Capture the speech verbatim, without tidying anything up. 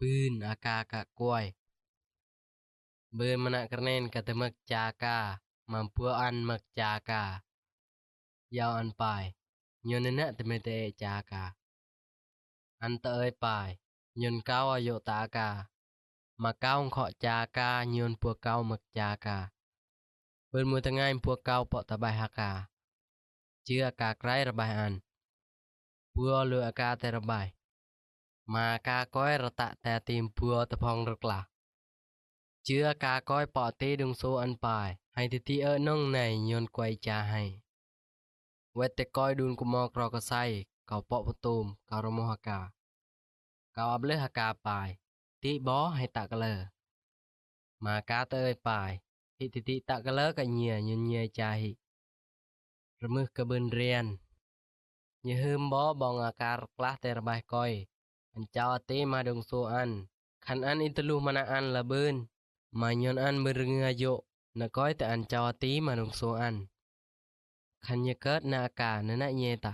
bun aka ka kuai. Bun mana kernen ka temek chaka, mam bua an mek chaka. Yau an pai, nyon nena temete chaka. An te ei pai, nyon kau ayok ta aka. Ma kau ngkok chaka, nyon bua kau mek chaka. Bun mu tengai bua kau pok tabai haka. Jia aka krai rabai an. Bua lu aka te rabai. Ma aka koi ratak te tim bua te phong rukla. Jia aka koi pok te dungsu an pai. Hai titi e nong nai nyon kuai ja hai. Wet te koi dun kumok ro kasai, kau pok putum, kau romoh aka. Kau able haka pai. Ti bo hai tak le. Ma aka te ei pai. Hi titi tak le ka nyia, nyon nyia ja hi. Remuh ke bun rian. Nyehum bo bong aka rukla te rabai koi. An chau ati ma dungsu an. Khan an i telu mana an la bun. Ma nyon an bun ringa yok. Na koi te an chau ati ma dungsu an. Khan nyeket na aka nena nyeta.